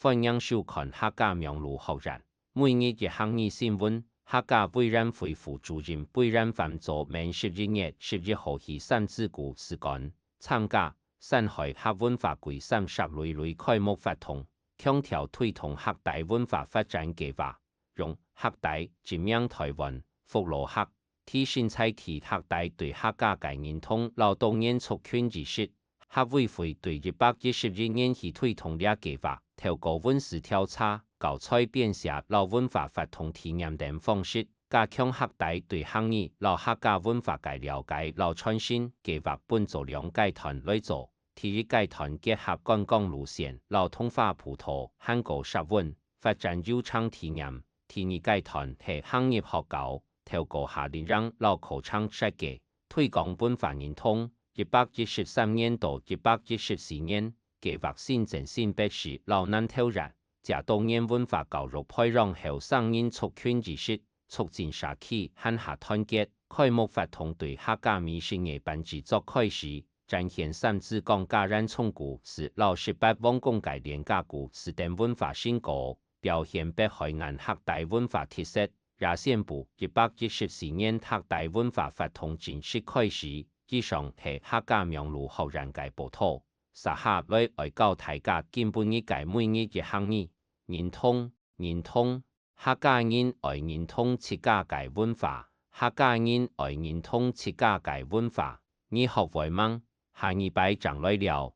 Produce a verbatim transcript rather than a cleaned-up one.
歡迎收看客家網路學院。每日一客語新聞，客家委員會副主任貝蘭凡昨暝十一月十一號去三支古詩館參加山海客文化季三十類類開幕活動，強調推動客家文化發展計畫，用客家、殖民台灣、福佬客、 提升在地客家對客家个認同摎多元族群意識。客委會對一百一十一年起推動這計畫，透過文字調查、教材編寫摎文化活動體驗等方式，加強客家對客語摎客家文化个了解摎傳承。計畫分做兩階段來做，第一階段結合觀光路線摎童話、葡萄、漢歌、食文，發展有聲體驗。第二階段係行業學校，透過夏令營摎課程設計，推廣文化認同。一百一十三年到一百一十四年，計畫新增新北市摎南投縣，借多元文化教育培養後生人族群意識，促進社區還下團結。開幕活動對客家美食个班製作開始，展現三支江家人唱古詩摎十八王公个連家古詩等文化成果，表現北海岸客家文化特色，也宣布一百一十四年客家文化活動正式開始。以上係客家網路學院个報導。接下來愛教大家今晡日个每日一客語，認同，認同。客家人愛認同自家个文化，客家人愛認同自家个文化。你學會吂？下二擺正來尞。